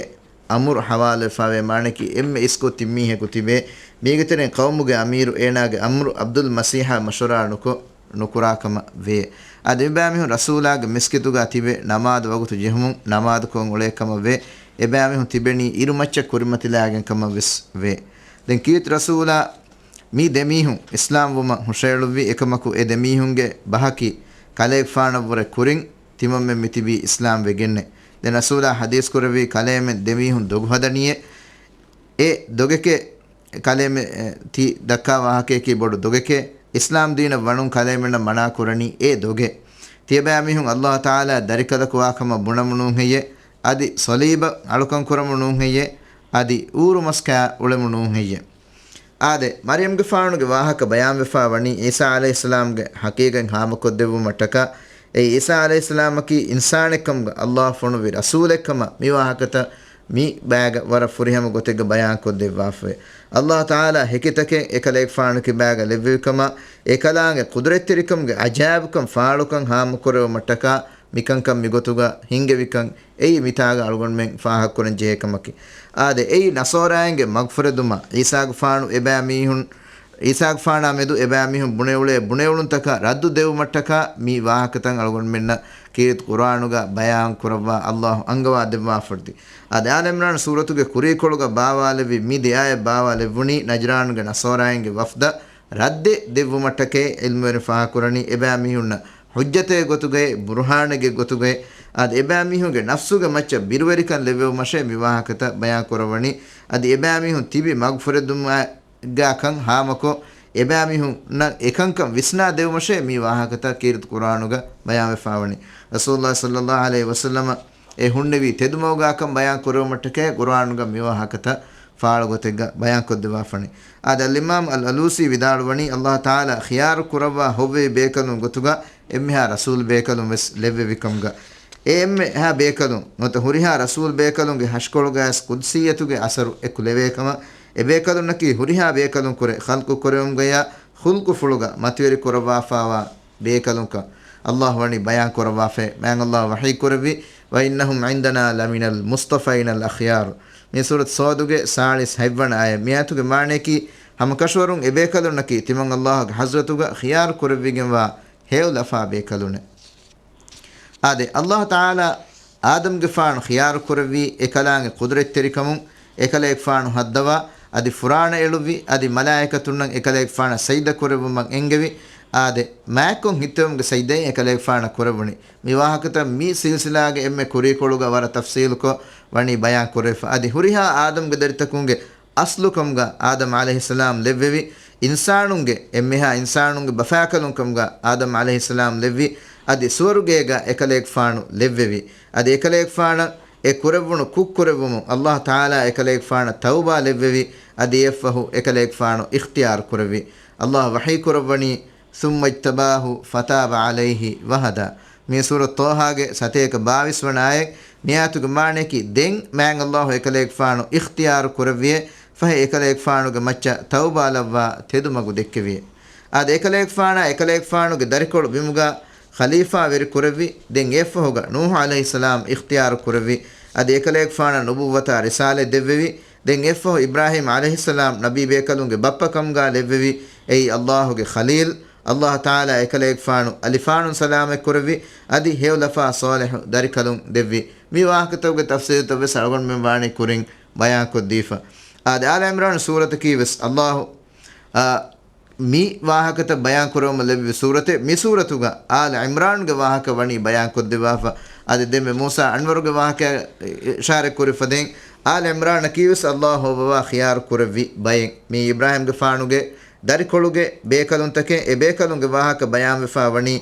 އަމުރު ޙަވާލުވެފާވޭ، މާނައަކީ އެންމެ އިސްކޮށް ތިން މީހަކު ތިބޭ. މީގެ ތެރެއިން ޤައުމުގެ އަމީރު އޭނާގެ އަމްރު ޢަބްދުލް މަސީޙާ މަޝްވަރާ ނުކޮށް، ނުކުރާ ކަމަށް ވޭ. އަދި އެބައިމީހުން ރަސޫލާގެ މިސްކިތުގަ ތިބެ ނަމާދު ވަގުތު ޖެހުމުން ނަމާދުކޮށް އުޅޭ ކަމަށް ވޭ. އެބައިމީހުން ތިބެނީ އިރުމައްޗަށް ކުރިމަތިލާގެން ކަމަށް ވެސް ވޭ. ދެން ކީރިތި ރަސޫލާ މި ދެމީހުން އިސްލާމް ވުމަށް ހުށައެޅުއްވި އެކަމަކު، އެ ދެމީހުންގެ ބަހަކީ ކަލޭގެފާނަށްވުރެ ކުރިން ތިމަންމެން މިތިބީ އިސްލާމް ވެގެންނޭ. ދެން ރަސޫލާ ޙަދީޘް ކުރެއްވީ، ކަލޭމެން ދެމީހުން ދޮގު ހަދަނީއޭ. އެ ދޮގެކޭ ކަލޭމެ، އެ، ތި ދައްކާ ވާހަކަޔަކީ ބޮޑު ދޮގެކޭ. އިސްލާމް ދީނަށް ވަނުން ކަލޭމެންނަށް މަނާ ކުރަނީ އެ ދޮގެއް. ތިޔަބައިމީހުން ﷲ ތަޢާލާ ދަރިކަލަކު ވާކަމަށް ބުނަމުނޫން ހެއްޔޭ؟ އަދި ޞަލީބަށް އަޅުކަން ކުރަމުނޫން ހެއްޔޭ؟ އަދި އޫރު މަސް ކާ އުޅެމުނޫން ހެއްޔޭ؟ އާދެ، މަރިޔަމްގެފާނުގެ ވާހަކަ ބަޔާންވެފާ ވަނީ ޢީސާ ޢަލައިހިއްސަލާމްގެ ޙަޤީޤަތް ހާމަކޮށްދެއްވުމަށްޓަކާ، އެއީ ޢީސާ ޢަލައިހިއްސަލާމަކީ އިންސާނެއްކަމުގަ ﷲ ފޮނުއްވި ރަސޫލެއްކަމަށް މި ވާހަކަތައް މި ބައިގަ ވަރަށް ފުރިހަމަ ގޮތެއްގަ ބަޔާންކޮށްދެއްވާފައި. ﷲ ތަޢާލާ ހެކިތަކެއް އެކަލޭގެފާނު ކިބާގަ ލެއްވެވިކަމާ، އެކަލާނގެ ޤުދުރަތްތެރިކަމުގެ ޢަޖާއިބުކަން ފާޅުކަން ހާމަކުރެވުމަށްޓަކާ މިކަންކަން މިގޮތުގަ ހިންގެވިކަން އެއީ މިތާގަ އަޅުގަނޑުމެން ފާހަގަކުރަން ޖެހޭ ކަމަކީ. އާދެ، އެއީ ނަޞާރާއިންގެ މަގުފުރެދުމަށް ޢީސާގެފާނު އެބައިމީހުން، ޢީސާގެފާނާ މެދު އެބައިމީހުން ބުނެއުޅޭ ބުނެއުޅުންތަކަށް ރައްދު ދެއްވުމަށްޓަކާ މި ވާހަކަތައް އަޅުގަނޑުމެންނަށް ކީރިތި ޤުރުއާނުގަ ބަޔާން ކުރައްވާ ﷲ އަންގަވާ ދެއްވާފައި. އާދެ، އާލު ޢިމްރާން ސޫރަތުގެ ކުރީކޮޅުގަ ބާވާލެއްވި މި ދެ އާޔަތް ބާވާލެއްވުނީ ނަޖްރާނުގެ ނަޞާރާއިންގެ ވަފްދަށް ރައްދެއް ދެއްވުމަށްޓަކައި ޢިލްމުވެރިން ފާހަގަކުރަނީ، އެބައިމީހުންނަށް ޙުއްޖަތެއް ގޮތުގައި، ބުރުހާނެއްގެ ގޮތުގައި، އަދި އެބައިމީހުންގެ ނަފްސުގެ މައްޗަށް ބިރުވެރިކަން ލެއްވެވުމަށޭ މި ވާހަކަތައް ބަޔާން ކުރައްވަނީ. އަދި އެބައިމީހުން ތިބި މަގުފުރެދުމާގާކަން ހާމަކޮށް، އެބައިމީހުންނަށް އެކަންކަން ވިސްނާ ދެއްވުމަށޭ މި ވާހަކަތައް ކީރިތި ޤުރުއާނުގަ ބަޔާންވެފާވަނީ. ރަސޫލުﷲ ޞައްލަﷲ ޢަލައިހި ވަސައްލަމަ އެ ހުންނެވީ ތެދުމަގުގާކަން ބަޔާން ކުރެވުމަށްޓަކައި ޤުރުއާނުގަ މި ވާހަކަތައް ފާޅު ގޮތެއްގަ ބަޔާންކޮށްދެއްވާފަނީ. އާދެ، އަލްއިމާމް އަލް އަލޫސީ ވިދާޅުވަނީ، ﷲ ތަޢާލާ ޚިޔާރު ކުރައްވާ ހޮވޭ ބޭކަލުން ގޮތުގަ އެންމެހާ ރަސޫލް ބޭކަލުން ވެސް ލެއްވެވިކަމުގަ، އެ އެންމެހާ ބޭކަލުން ނުވަތަ ހުރިހާ ރަސޫލް ބޭކަލުންގެ ހަށިކޮޅުގައި ވެސް ޤުދްސިއްޔަތުގެ އަސަރު އެކުލެވޭ ކަމަށް، އެ ބޭކަލުންނަކީ ހުރިހާ ބޭކަލުން ކުރެ ޚަލްޤު ކުރެވުމުގަޔާ ޚުލްޤުފުޅުގަ މަތިވެރި ކުރައްވާފާވާ ބޭކަލުންކަން ﷲ ވަނީ ބަޔާން ކުރައްވާފައި. މާތް ﷲ ވަޙީ ކުރެއްވި، "وإنهم عندنا لمن المصطفين الأخيار." މި ސޫރަތު ޞައްދުގެ ސާޅީސް ހަތްވަނަ އާޔަތް. މި އާޔަތުގެ މާނައަކީ، ހަމަކަށަވަރުން އެބޭކަލުންނަކީ ތިމަން ﷲގެ ޙަޟްރަތުގަ ޚިޔާރު ކުރެވިގެންވާ ހެޔޮލަފާ ބޭކަލުންނޭ. އާދެ، ﷲ ތަޢާލާ އާދަމްގެފާނު ޚިޔާރު ކުރެއްވީ އެކަލާނގެ ޤުދުރަތްތެރިކަމުން، އެކަލޭގެފާނު ހައްދަވާ، އަދި ފުރާނަ އެޅުއްވި، އަދި މަލާއިކަތުންނަށް އެކަލޭގެފާނަށް ސަޖިދަ ކުރެއްވުމަށް އެންގެވި. އާދެ، މާތްކޮށް ހިއްތެވުމުގެ ސަޖިދައެއް އެކަލޭގެފާނަށް ކުރެއްވުނީ. މި ވާހަކަތައް މި ސިލްސިލާގެ އެންމެ ކުރީކޮޅުގަ ވަރަށް ތަފްޞީލުކޮށް ވަނީ ބަޔާން ކުރެވިފަ. އަދި ހުރިހާ އާދަމްގެ ދަރިތަކުންގެ އަސްލުކަމުގަ އާދަމް ޢަލައިހިއްސަލާމް ލެއްވެވި. އިންސާނުންގެ، އެންމެހާ އިންސާނުންގެ ބަފާކަލުން ކަމުގަ އާދަމް ޢަލައިހިއްސަލާމް ލެއްވި، އަދި ސުވަރުގޭގަ އެކަލޭގެފާނު ލެއްވެވި. އަދި އެކަލޭގެފާނަށް އެ ކުރެއްވުނު ކުށްކުރެއްވުމުން ﷲ ތަޢާލާ އެކަލޭގެފާނަށް ތައުބާ ލެއްވެވި، އަދި އެއަށްފަހު އެކަލޭގެފާނު އިޚްތިޔާރު ކުރެއްވި. ﷲ ވަޙީ ކުރައްވަނީ، ثم اجتباه فتاب عليه وهدى. މީ ސޫރަ ޠާހާގެ ސަތޭކަ ބާވީސް ވަނަ އާޔަތް. މި އާޔަތުގެ މާނަޔަކީ، ދެން މާތް ﷲ އެކަލޭގެފާނު އިޚްތިޔާރު ކުރެއްވިއޭ، ފަހެ އެކަލޭގެފާނުގެ މައްޗަށް ތައުބާލައްވާ ތެދުމަގު ދެއްކެވިއޭ. އާދެ، އެކަލޭގެފާނާ އެކަލޭގެފާނުގެ ދަރިކޮޅު ބިމުގަ ޚަލީފާ ވެރި ކުރެއްވި. ދެން އެއަށްފަހުގަ ނޫޙު ޢަލައިހިއްސަލާމް އިޚްތިޔާރު ކުރެއްވި. އަދި އެކަލޭގެފާނަށް ނުބުއްވަތާ ރިސާލަތް ދެއްވެވި. ދެން އެއަށްފަހު އިބްރާހީމް ޢަލައިހިއްސަލާމް ނަބީ ބޭކަލުންގެ ބައްޕަ ކަމުގަ ލެއްވެވި. އެއީ ﷲ ގެ ޚަލީލް. ﷲ ތަޢާލާ އެކަލޭގެފާނު އަލިފާނުން ސަލާމަތް ކުރެއްވި. އަދި ހެޔޮލަފާ ޞާލިޙު ދަރިކަލުން ދެއްވި. މި ވާހަކަތަކުގެ ތަފްސީލުތައް ވެސް އަޅުގަނޑުމެން ވާނީ ކުރިން ބަޔާންކޮށްދީފަ. އާދެ، އާލް ޢިމްރާން ސޫރަތަކީ ވެސް ﷲ، އާ، މި ވާހަކަތައް ބަޔާން ކުރެވުމަށް ލެއްވި ސޫރަތެއް. މި ސޫރަތުގަ އާލް ޢިމްރާންގެ ވާހަކަ ވަނީ ބަޔާން ކޮށްދެއްވާފަ. އަދި ދެންމެ މޫސާ އަންވަރުގެ ވާހަކަ އިޝާރަތް ކުރި ފަދައިން، އާލް ޢިމްރާނަކީ ވެސް ﷲ ހޮއްވަވާ ޚިޔާރު ކުރެއްވި ބައެއް. މީ އިބްރާހީމްގެފާނުގެ ދަރިކޮޅުގެ ބޭކަލުންތަކެއް. އެ ބޭކަލުންގެ ވާހަކަ ބަޔާންވެފަ ވަނީ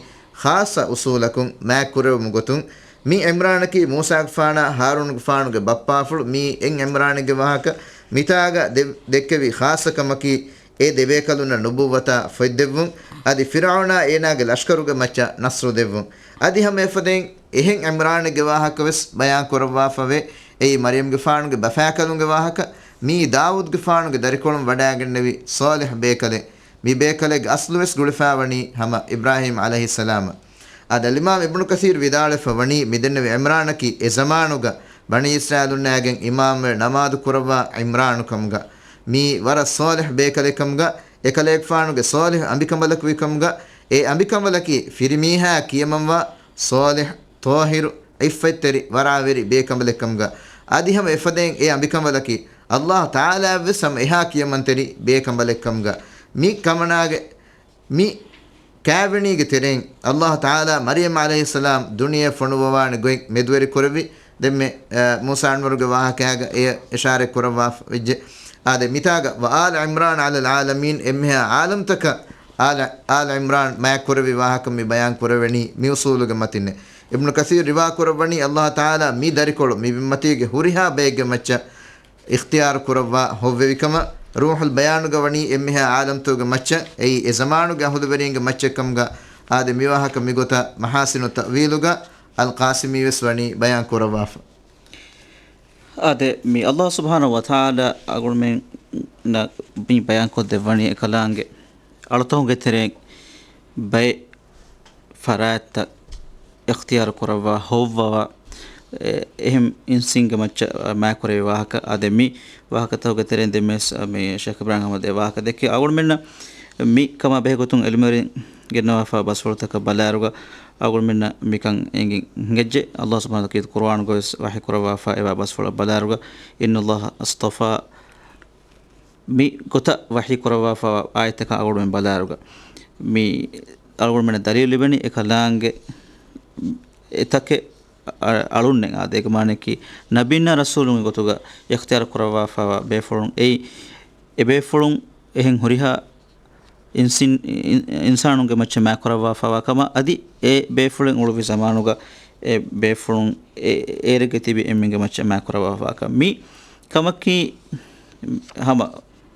ޚާއްޞަ އުޞޫލަކުން މާތްކުރެވުމުގެ ގޮތުން. މި ޢިމްރާނަކީ މޫސާގެފާނާ ހާރޫނުގެފާނުގެ ބައްޕާފުޅު. މީ އެއް ޢިމްރާނެއްގެ ވާހަކަ. މިތާގަ ދެ-، ދެއްކެވި ޚާއްޞަ ކަމަކީ، އެ ދެބޭކަލުންނަށް ނުބުއްވަތާ ފޮތްދެއްވުން، އަދި ފިރްޢައުނާ އޭނާގެ ލަޝްކަރުގެ މައްޗަށް ނަޞްރު ދެއްވުން. އަދި ހަމަ އެފަދައިން އެހެން ޢިމްރާނެއްގެ ވާހަކަ ވެސް ބަޔާން ކުރައްވާފަވޭ. އެއީ މަރްޔަމްގެފާނުގެ ބަފާކަލުންގެ ވާހަކަ. މިއީ ދާވޫދުގެފާނުގެ ދަރިކޮޅުން ވަޑާގެންނެވި ޞާލިޙް ބޭކަލެއް. މި ބޭކަލެއްގެ އަސްލު ވެސް ގުޅިފަ ވަނީ ހަމަ އިބްރާހީމް ޢަލައިހިއްސަލާމަށް. އާދެ، އަލްއިމާމް އިބްނު ކަސީރް ވިދާޅުވެފަ ވަނީ، މިދެންނެވި ޢިމްރާނަކީ އެ ޒަމާނުގަ ބަނީ އިސްރާއީލުންނާގެން އިމާމްވެ ނަމާދު ކުރައްވާ ޢިމްރާނު ކަމުގަ. މީ ވަރަށް ޞާލިޙް ބޭކަލެއް ކަމުގަ، އެކަލޭގެފާނުގެ ޞާލިޙް އަނބިކަނބަލަކު ވި ކަމުގަ، އެ އަނބިކަނބަލަކީ ފިރިމީހާ ކިޔަމަންވާ ޞާލިޙް، ޠާހިރު، ޢިއްފަތްތެރި، ވަރާވެރި ބޭކަނބަލެއް ކަމުގަ. އަދި ހަމަ އެފަދައިން އެ އަނބިކަނބަލަކީ ﷲ ތަޢާލާ ވެސް ހަމަ އެހާ ކިޔަމަންތެރި ބޭކަނބަލެއް ކަމުގަ. މި ކަމަނާގެ މި ކާވެނީގެ ތެރެއިން ﷲ ތަޢާލާ މަރްޔަމް ޢަލައިހިއްސަލާމް ދުނިޔެ ފޮނުއްވަވާނެ ގޮތް މެދުވެރި ކުރެއްވި. ދެންމެ، އަ، މޫސާ އަންވަރުގެ ވާހަކައިގަ އެ އިޝާރަތް ކުރައްވާފަ ވެއްޖެ. އާދެ، މިތާގަ ވައާލް ޢިމްރާން ޢަލަލް ޢާލަމީން، އެންމެހާ ޢާލަމްތަކަށް އާލް، އާލް ޢިމްރާން މާތް ކުރެއްވި ވާހަކަ މި ބަޔާން ކުރެވެނީ މި އުޞޫލުގެ މަތިންނޭ. އިބްނު ކަސީރް ރިވާ ކުރައްވަނީ، ﷲ ތަޢާލާ މި ދަރިކޮޅު މި ބިންމަތީގެ ހުރިހާ ބައެއްގެ މައްޗަށް އިޚްތިޔާރު ކުރައްވާ ހޮއްވެވިކަމަށް ރޫޙުލް ބަޔާނުގަ ވަނީ އެންމެހާ ޢާލަމްތަކުގެ މައްޗަށް، އެއީ އެ ޒަމާނުގެ އަހުލުވެރީންގެ މައްޗެއް ކަމުގަ. އާދެ، މި ވާހަކަ މިގޮތަށް މަޙާސިނު ތައުވީލުގަ އަލް ޤާސިމީ ވެސް ވަނީ ބަޔާން ކުރައްވާފަ. އާދެ، މި ﷲ ސުބްޙާނަހޫ ވަތަޢާލާ އަޅުގަނޑުމެންނަށް މި ބަޔާން ކޮށްދެއްވަނީ އެކަލާނގެ އަޅުތަކުގެ ތެރެއިން ބައެއް ފަރާތްތައް އިޚްތިޔާރު ކުރައްވާ ހޮއްވަވާ، އެ، އެހެން އިންސީންގެ މައްޗަށް މާތްކުރެވި ވާހަކަ. އާދެ، މި ވާހަކަތަކުގެ ތެރެއިން ދެންމެ ވެސް މި ޝޭޚް އިބްރާހިމް އަޙްމަދު އެ ވާހަކަ ދެއްކި. އަޅުގަނޑުމެންނަށް މި ކަމާ ބެހޭ ގޮތުން ޢިލްމުވެރިން ގެންނަވާފަ ބަސްފުޅުތަކަށް ބަލާއިރުގަ، އަޅުގަނޑުމެންނަށް މިކަން އެނގި ހިނގައްޖެ. ﷲ ސުބްޙާނަހޫ ވަތަޢާލާ ޤުރުއާނުގަ ވެސް ވަޙީ ކުރައްވާފަ އެވާ ބަސްފުޅަށް ބަލާއިރުގަ، إن الله اصطفى މި ގޮތަށް ވަޙީ ކުރައްވާފައިވާ އާޔަތްތަކަށް އަޅުގަނޑުމެން ބަލާއިރުގަ، މި އަޅުގަނޑުމެންނަށް ދަލީލު ލިބެނީ އެކަލާނގެ އެތަކެއް އަ-، އަޅުންނެއް. އާދެ، އޭގެ މާނައަކީ ނަބީންނާ ރަސޫލުންގެ ގޮތުގަ އިޚްތިޔާރު ކުރައްވާފައިވާ ބޭފުޅުން އެއީ، އެ ބޭފުޅުން އެހެން ހުރިހާ އިންސިން-، އިން-، އިންސާނުންގެ މައްޗަށް މާތްކުރައްވާފައިވާ ކަމަށް، އަދި އެ ބޭފުޅުން އުޅުއްވި ޒަމާނުގަ އެ ބޭފުޅުން އެ-، އޭރެއްގަ ތިބި އެންމެންގެ މައްޗަށް މާތްކުރައްވާފައިވާ ކަމަށް. މި ކަމަކީ ހަމަ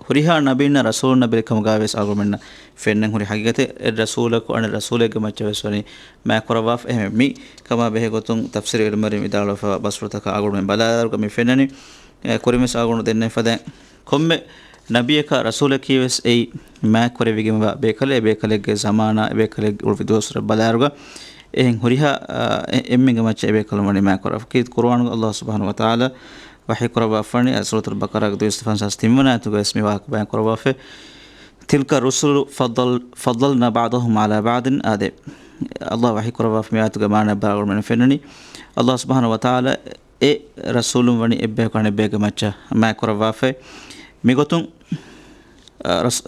ހުރިހާ ނަބީންނާ ރަސޫލުންނާ ބެރި ކަމުގައި ވެސް އަޅުގަނޑުމެންނަށް ފެންނަން ހުރި ހަގީގަތެއް. އެއް ރަސޫލަކު އަނެއް ރަސޫލެއްގެ މައްޗަށް ވެސް ވަނީ މާތްކުރައްވާފަ. އެހެން މި ކަމާ ބެހޭ ގޮތުން ތަފްސީރު ޢިލްމުވެރިން ވިދާޅުވެފައިވާ ބަސްފުޅުތަކަށް އަޅުގަނޑުމެން ބަލާލާއިރުގަ މި ފެންނަނީ، އެ، ކުރިން ވެސް އަޅުގަނޑު ދެންނެވި ފަދައިން ކޮންމެ ނަބިއްޔަކާ ރަސޫލަކީ ވެސް އެއީ މާތް ކުރެވިގެންވާ ބޭކަލެއް. އެ ބޭކަލެއްގެ ޒަމާނާ، އެ ބޭކަލެއްގެ އުޅުއްވި ދުވަސްވަރަށް ބަލާއިރުގަ އެހެން ހުރިހާ، އަ، އެ-، އެންމެންގެ މައްޗަށް އެ ބޭކަލުން ވަނީ މާތް ކުރައްވާފަ. ކީރިތި ޤުރުއާނުގަ ﷲ ސުބްޙާނަހޫ ވަތަޢާލާ ވަޙީ ކުރައްވާފަ ވަނީ، އަ، ސޫރަތުލް ބަޤަރާގެ ދުވަސް ފަންސާސް ތިން ވަނަ އާޔަތުގަ ވެސް މި ވާހަކަ ބަޔާން ކުރައްވާފައި. تلك الرسل فضل-، فضلنا بعضهم على بعض. އާދެ، ﷲ ވަޙީ ކުރައްވާފަ މި އާޔަތުގެ މާނަ ބައި އަޅުގަނޑުމެން ފެންނަނީ. ﷲ ސުބްޙާނަހޫ ވަތަޢާލާ އެ ރަސޫލުން ވަނީ އެއްބަޔަކު އަނެއްބަޔަކުގެ މައްޗަށް މާތް ކުރައްވާފައި. މިގޮތުން، އަ، ރަސް-،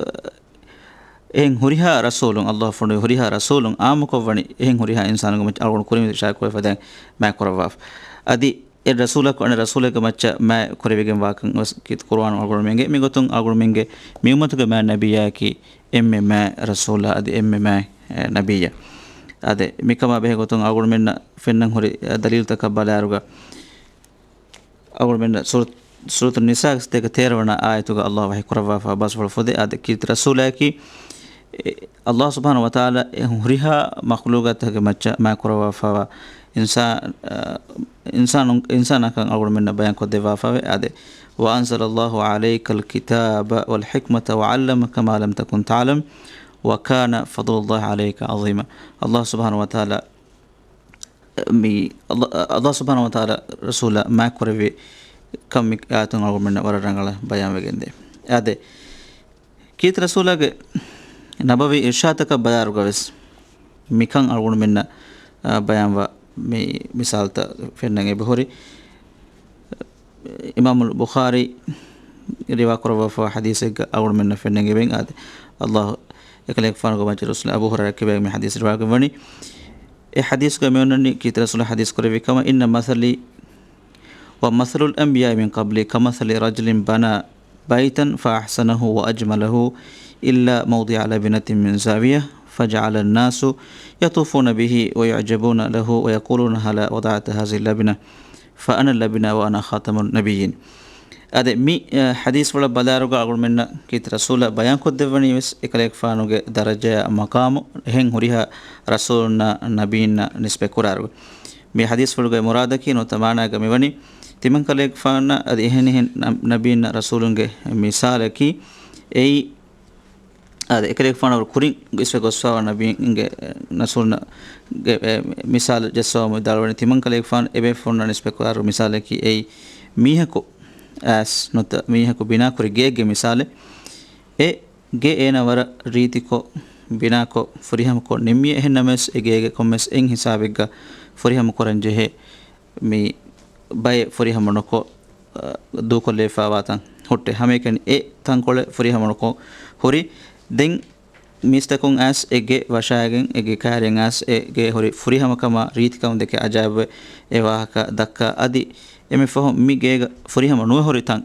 އެހެން ހުރިހާ ރަސޫލުން، ﷲ ފޮނުވި ހުރިހާ ރަސޫލުން އާއްމުކޮށް ވަނީ އެހެން ހުރިހާ އިންސާނުންގެ މައްޗަށް އަޅުގަނޑު ކުރިން ވެސް އިޝާރާތް ކުރެވިފަ ދެން މާތް ކުރައްވާފަ. އަދި އެ ރަސޫލަކު އަނެއް ރަސޫލެއްގެ މައްޗަށް މާތް ކުރެވިގެން ވާކަން ވެސް ކީރިތި ޤުރުއާނު އަޅުގަނޑުމެންގެ މިގޮތުން އަޅުގަނޑުމެންގެ މި އުއްމަތުގެ މާތް ނަބިއްޔާއަކީ އެންމެ މާތް ރަސޫލާ އަދި އެންމެ މާތް، އެ، ނަބިއްޔާ. އާދެ، މިކަމާ ބެހޭ ގޮތުން އަޅުގަނޑުމެންނަށް ފެންނަން ހުރި، އެ، ދަލީލުތަކަށް ބަލާއިރުގަ އަޅުގަނޑުމެންނަށް ސޫރަ، ސޫރަތު ނިސާގެ ސަތޭކަ ތޭރަ ވަނަ އާޔަތުގަ ﷲ ވަޙީ ކުރައްވާފަ ބަސްފުޅު ފުދޭ. އާދެ، ކީރިތި ރަސޫލާއަކީ، އެ، ﷲ ސުބްޙާނަހޫ ވަތަޢާލާ އެ ހުރިހާ މަޚްލޫޤާތުގެ މައްޗަށް މާތް ކުރައްވާފައިވާ އިންސާ-، އަ، އިންސާނު-، އިންސާނާކަން އަޅުގަނޑުމެންނަށް ބަޔާން ކޮށްދެއްވާފައިވޭ. އާދެ، وَأَنزَلَ اللَّهُ عَلَيْكَ الْكِتَابَ وَالْحِكْمَةَ وَعَلَّمَكَ مَا لَمْ تَكُنْ تَعْلَمُ وَكَانَ فَضْلُ اللَّهِ عَلَيْكَ عَظِيمًا. ﷲ ސުބްޙާނަހޫ ވަތަޢާލާ މި ﷲ، ﷲ ސުބްޙާނަހޫ ވަތަޢާލާ ރަސޫލާ މާތް ކުރެއްވި ކަން މި އާޔަތުން އަޅުގަނޑުމެންނަށް ވަރަށް ރަނގަޅަށް ބަޔާންވެގެންދޭ. އާދެ، ކީރިތި ރަސޫލާގެ ނަބަވީ އިރްޝާދުތަކަށް ބަލާއިރުގަ ވެސް މިކަން އަޅުގަނޑުމެންނަށް، އާ، ބަޔާންވާ މި މިސާލުތައް ފެންނަން އެބަހުރި. އިމާމުލް ބުޚާރީ ރިވާ ކުރައްވާފައިވާ ޙަދީޘެއްގަ އަޅުގަނޑުމެންނަށް ފެންނަން އެބައިން އާދެ، ﷲ އެކަލޭގެފާނުގެ މަޖިލީހު ރަސޫލު އަބޫ ހުރައިރާ ކިބައިން މި ޙަދީޘް ރިވާކޮށް ވަނީ. އެ ޙަދީޘްގަ މި އޮންނަނީ ކީރިތި ރަސޫލާ ޙަދީޘް ކުރެއްވި ކަމަށް، إِنَّ مَثَلِي وَمَثَلُ الْأَنْبِيَاءِ مِنْ قَبْلِي كَمَثَلِ رَجُلٍ بَنَى بَيْتًا فَأَحْسَنَهُ وَأَجْمَلَهُ إِلَّا مَوْضِعَ لَبْنَةٍ مِنْ زَاوِيَةٍ فَجَعَلَ النَّاسُ يَطُوفُونَ بِهِ وَيُعْجَبُونَ لَهُ وَيَقُولُونَ هَلَا وَضَعْتَ هَذِهِ اللَّبْنَةَ فَأَنَا اللَّبْنَةُ وَأَنَا خَاتَمُ النَّبِيِّينَ. އާދެ، މި، އަ، ޙަދީޘްފުޅަށް ބަލާއިރުގަ އަޅުގަނޑުމެންނަށް ކީރިތި ރަސޫލާ ބަޔާންކޮށްދެއްވަނީ ވެސް އެކަލޭގެފާނުގެ ދަރަޖަޔާ މަޤާމު އެހެން ހުރިހާ ރަސޫލުންނާ ނަބީންނާ ނިސްބަތް ކުރާއިރު. މި ޙަދީޘްފުޅުގެ މުރާދަކީ ނުވަތަ މާނާގަ މިވަނީ، ތިމަންކަލޭގެފާނަށް އަދި އެހެނިހެން ނަ-، ނަބީންނަށް ރަސޫލުންގެ މިސާލަކީ އެއީ، އާދެ، އެކަލޭގެފާނަށް ކުރިން އިސްވެ ގޮސްފައިވާ ނަބީންގެ، ރަސޫލުންގެ، އެ، މިސާލު ޖެއްސަވަމުން ވިދާޅުވަނީ، ތިމަންކަލޭގެފާނު އެބޭފުޅުންނަށް ނިސްބަތްކުރާއިރު މިސާލަކީ އެއީ މީހަކު އައިސް ނުވަތަ މީހަކު ބިނާކުރި ގެއެއްގެ މިސާލެއް. އެ ގެ އޭނަ ވަރަށް ރީތިކޮށް، ބިނާކޮށް، ފުރިހަމަކޮށް ނިންމިއެއް. އެހެން ނަމަވެސް، އެ ގޭގެ ކޮންމެސް އެއް ހިސާބެއްގަ ފުރިހަމަ ކުރަން ޖެހޭ މި ބައެއް ފުރިހަމަ ނުކޮށް، އަ، ދޫކޮށްލެވިފައިވާ ތަން ހުއްޓޭ. ހަމައެކަނި އެ ތަންކޮޅެއް ފުރިހަމަ ނުކޮށް ހުރި. ދެން މީސްތަކުން އައިސް އެ ގެ ވަށާގެން އެ ގެ ކައިރިން އައިސް އެ ގެ ހުރި ފުރިހަމަކަމާ ރީތިކަމުން ދެކެ އަޖާއިބުވެ އެ ވާހަކަ ދައްކާ. އަދި އެންމެ ފަހުން މި ގޭގަ ފުރިހަމަ ނުވެ ހުރި ތަން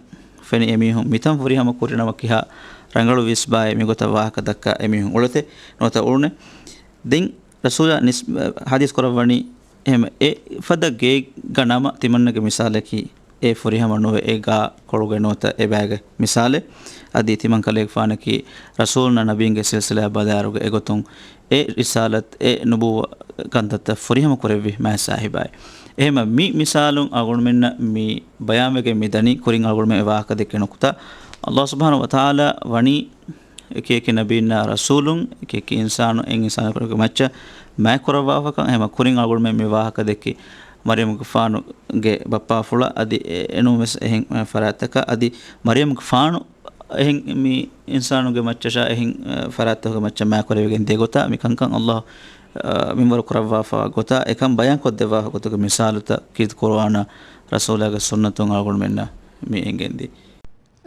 ފެނި އެމީހުން މިތަން ފުރިހަމަ ކުރިނަމަ ކިހާ ރަނގަޅު ވިސްބާއޭ މިގޮތަށް ވާހަކަ ދައްކާ އެމީހުން އުޅެތެ ނުވަތަ އުޅުނެ. ދެން ރަސޫލާ ނިސް-، ޙަދީޘް ކުރައްވަނީ އެހެން އެ ފަދަ ގޭގަ ނަމަ ތިމަންނަގެ މިސާލަކީ އެ ފުރިހަމަ ނުވެ އެ ގާ ކޮޅުގެ ނުވަތަ އެބައިގެ މިސާލެއް. އަދި ތިމަން ކަލޭގެފާނަކީ ރަސޫލުންނާ ނަބީންގެ ސިލްސިލާ ބަލާއިރުގަ އެގޮތުން އެ ރިސާލަތް، އެ ނުބުއްވަ ކަންތައްތައް ފުރިހަމަ ކުރެއްވި މާތް ސާހިބާއި. އެހެމަ މި މިސާލުން އަޅުގަނޑުމެންނަށް މި ބަޔާންވެގެން މި ދަނީ ކުރިން އަޅުގަނޑުމެން އެ ވާހަކަ ދެއްކޭ ނުކުތާ، ﷲ ސުބްޙާނަހޫ ވަތަޢާލާ ވަނީ އެކިއެކި ނަބީންނާ ރަސޫލުން، އެކިއެކި އިންސާނު، އެއް އިންސާނަކުގެ މައްޗަށް މާތްކުރައްވާފަކަން. އެހެމަ ކުރިން އަޅުގަނޑުމެން މި ވާހަކަ ދެއްކި މަރިޔަމުގެފާނުގެ ބައްޕާފުޅަށް އަދި އެ-، އެނޫންވެސް އެހެން ފަރާތްތަކަށް އަދި މަރިޔަމުގެފާނު އެހެން މި އިންސާނުގެ މައްޗަށާ އެހެން، އަ، ފަރާތްތަކުގެ މައްޗަށް މާކުރެވިގެން ދިޔަ ގޮތާ މި ކަންކަން ﷲ، އަ، މިންވަރު ކުރައްވާފަ ގޮތާ އެކަން ބަޔާންކޮށްދެއްވާފަ ގޮތުގެ މިސާލުތައް ކީރިތި ޤުރުއާނާ ރަސޫލާގެ ސުންނަތުން އަޅުގަނޑުމެންނަށް މި އެނގެންދީ.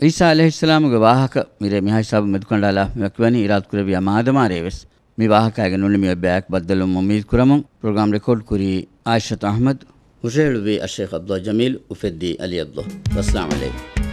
ޢީސާ ޢަލައިހިއްސަލާމުގެ ވާހަކަ މިރޭ މިހާ ހިސާބުން މެދުކަނޑާލާ މި ވަކިވަނީ އިރާދަކުރެއްވިޔާ މާދަމާ ރޭވެސް. މި ވާހަކައިގެ ނުނިމި އޮތްބަޔަކު ބައްދަލުވުމަށް އުއްމީދު ކުރަމުން، ޕްރޮގްރާމް ރެކޯޑް ކުރީ އާއިޝަތު އަޙްމަދު. ހުށަހެޅުއްވީ އައްޝައިޚް ޢަބްދުﷲ ޖަމީލް، އުފެއްދީ ޢަލީ ޢަބްދުﷲ. ވައްސަލާމް ޢަލައިކުމް.